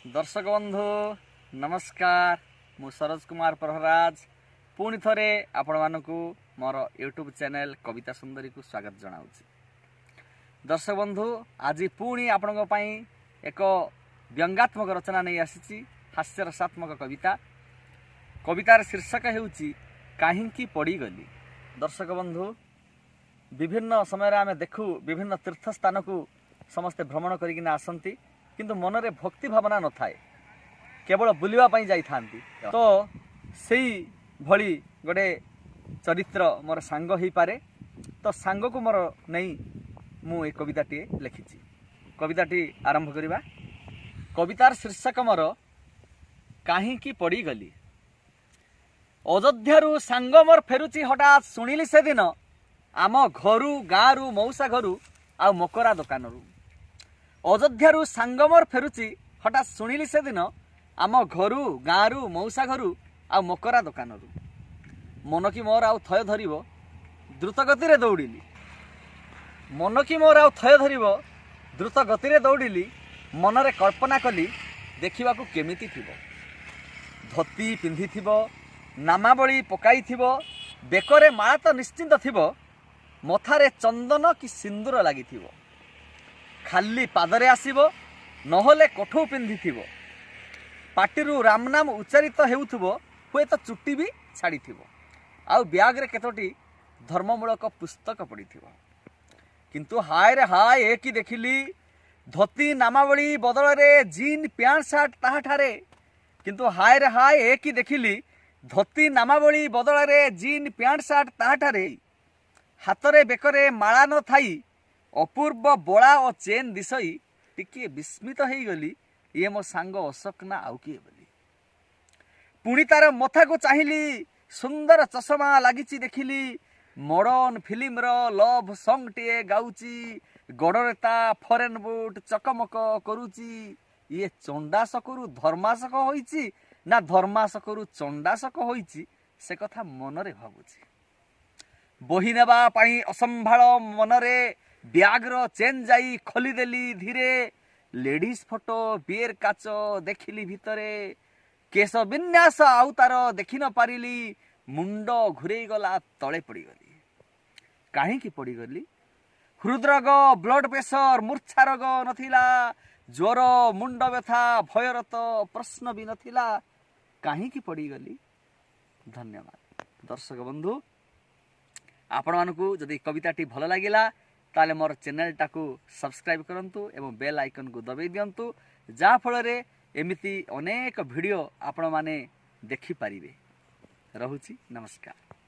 ଦର୍ଶକ ବନ୍ଧୁ, ନମସ୍କାର। ମୁଁ ସରୋଜ କୁମାର ପ୍ରହରାଜ ପୁଣି ଥରେ ଆପଣମାନଙ୍କୁ ମୋର ୟୁଟ୍ୟୁବ୍ ଚ୍ୟାନେଲ୍ କବିତା ସୁନ୍ଦରୀକୁ ସ୍ୱାଗତ ଜଣାଉଛି। ଦର୍ଶକ ବନ୍ଧୁ, ଆଜି ପୁଣି ଆପଣଙ୍କ ପାଇଁ ଏକ ବ୍ୟଙ୍ଗାତ୍ମକ ରଚନା ନେଇ ଆସିଛି, ହାସ୍ୟରସାତ୍ମକ କବିତା। କବିତାର ଶୀର୍ଷକ ହେଉଛି କାହିଁକି ପଡ଼ିଗଲି। ଦର୍ଶକ ବନ୍ଧୁ, ବିଭିନ୍ନ ସମୟରେ ଆମେ ଦେଖୁ, ବିଭିନ୍ନ ତୀର୍ଥ ସ୍ଥାନକୁ ସମସ୍ତେ ଭ୍ରମଣ କରିକିନା ଆସନ୍ତି, କିନ୍ତୁ ମନରେ ଭକ୍ତି ଭାବନା ନଥାଏ, କେବଳ ବୁଲିବା ପାଇଁ ଯାଇଥାନ୍ତି। ତ ସେଇ ଭଳି ଗୋଟେ ଚରିତ୍ର ମୋର ସାଙ୍ଗ ହେଇପାରେ। ତ ସାଙ୍ଗକୁ ମୋର ନେଇ ମୁଁ ଏ କବିତାଟିଏ ଲେଖିଛି। କବିତାଟି ଆରମ୍ଭ କରିବା। କବିତାର ଶୀର୍ଷକ ମୋର କାହିଁକି ପଡ଼ିଗଲି। ଅଯୋଧ୍ୟାରୁ ସାଙ୍ଗ ମୋର ଫେରୁଛି, ହଠାତ୍ ଶୁଣିଲି ସେଦିନ ଆମ ଘରୁ, ଗାଁରୁ, ମଉସା ଘରୁ ଆଉ ମକରା ଦୋକାନରୁ। ଅଯୋଧ୍ୟାରୁ ସାଙ୍ଗ ମୋର ଫେରୁଛି, ହଠାତ୍ ଶୁଣିଲି ସେଦିନ ଆମ ଘରୁ, ଗାଁରୁ, ମଉସା ଘରୁ ଆଉ ମକରା ଦୋକାନରୁ। ମନ କି ମୋର ଆଉ ଥୟ ଧରିବ, ଦ୍ରୁତ ଗତିରେ ଦୌଡ଼ିଲି। ମନ କି ମୋର ଆଉ ଥୟ ଧରିବ, ଦ୍ରୁତ ଗତିରେ ଦୌଡ଼ିଲି। ମନରେ କଳ୍ପନା କଲି, ଦେଖିବାକୁ କେମିତି ଥିବ। ଧୋତି ପିନ୍ଧିଥିବ, ନାମାବଳୀ ପକାଇଥିବ, ବେକରେ ମାଳା ତ ନିଶ୍ଚିନ୍ତ ଥିବ, ମଥାରେ ଚନ୍ଦନ କି ସିନ୍ଦୁର ଲାଗିଥିବ, ଖାଲି ପାଦରେ ଆସିବ, ନହେଲେ କଠଉ ପିନ୍ଧିଥିବ, ପାଟିରୁ ରାମନାମ ଉଚ୍ଚାରିତ ହେଉଥିବ, ହୁଏତ ଚୁଟି ବି ଛାଡ଼ିଥିବ, ଆଉ ବ୍ୟାଗରେ କେତୋଟି ଧର୍ମମୂଳକ ପୁସ୍ତକ ପଡ଼ିଥିବ। କିନ୍ତୁ ହାୟରେ ହାୟ, ଏ କି ଦେଖିଲି? ଧୋତି ନାମାବଳୀ ବଦଳରେ ଜିନ୍ ପ୍ୟାଣ୍ଟ ସାର୍ଟ ତାହାଠାରେ। କିନ୍ତୁ ହାୟରେ ହାୟ, ଏ କି ଦେଖିଲି? ଧୋତି ନାମାବଳୀ ବଦଳରେ ଜିନ୍ ପ୍ୟାଣ୍ଟ ସାର୍ଟ ତାହାଠାରେ, ହାତରେ ବେକରେ ମାଳା ନଥାଇ ଅପୂର୍ବ ବଳା ଓ ଚେନ୍ ଦିଶଇ ଟିକିଏ ବିସ୍ମିତ ହେଇଗଲି, ଇଏ ମୋ ସାଙ୍ଗ ଅଶୋକ ନା ଆଉ କିଏ ବୋଲି। ପୁଣି ତାର ମଥାକୁ ଚାହିଁଲି, ସୁନ୍ଦର ଚଷମା ଲାଗିଛି ଦେଖିଲି, ମଡର୍ନ ଫିଲ୍ମର ଲଭ୍ ସଙ୍ଗଟିଏ ଗାଉଛି, ଗୋଡ଼ରେ ତା ଫରେନ୍ ବୁଟ୍ ଚକମକ କରୁଛି। ଇଏ ଚଣ୍ଡାଶୋକରୁ ଧର୍ମାଶୋକ ହୋଇଛି ନା ଧର୍ମାଶୋକରୁ ଚଣ୍ଡାଶୋକ ହୋଇଛି, ସେ କଥା ମନରେ ଭାବୁଛି। ବହି ନେବା ପାଇଁ ଅସମ୍ଭାଳ ମନରେ ବ୍ୟାଗର ଚେନ୍ ଯାଇ ଖୋଲିଦେଲି ଧୀରେ। ଲେଡିଜ୍ ଫଟୋ, ବିଏର୍ କାଚ ଦେଖିଲି ଭିତରେ। କେଶ ବିନ୍ୟାସ ଆଉ ତାର ଦେଖି ନ ପାରିଲି। ମୁଣ୍ଡ ଘୁରେଇ ଗଲା, ତଳେ ପଡ଼ିଗଲି। କାହିଁକି ପଡ଼ିଗଲି? ହୃଦରୋଗ, ବ୍ଲଡ ପ୍ରେସର, ମୂର୍ଚ୍ଛା ରୋଗ ନଥିଲା। ଜ୍ୱର, ମୁଣ୍ଡ ବ୍ୟଥା, ଭୟର ତ ପ୍ରଶ୍ନ ବି ନଥିଲା। କାହିଁକି ପଡ଼ିଗଲି? ଧନ୍ୟବାଦ। ଦର୍ଶକ ବନ୍ଧୁ, ଆପଣମାନଙ୍କୁ ଯଦି କବିତାଟି ଭଲ ଲାଗିଲା, ତାହେଲେ ମୋର ଚ୍ୟାନେଲଟାକୁ ସବସ୍କ୍ରାଇବ୍ କରନ୍ତୁ ଏବଂ ବେଲ୍ ଆଇକନ୍କୁ ଦବାଇ ଦିଅନ୍ତୁ, ଯାହାଫଳରେ ଏମିତି ଅନେକ ଭିଡ଼ିଓ ଆପଣମାନେ ଦେଖିପାରିବେ। ରହୁଛି, ନମସ୍କାର।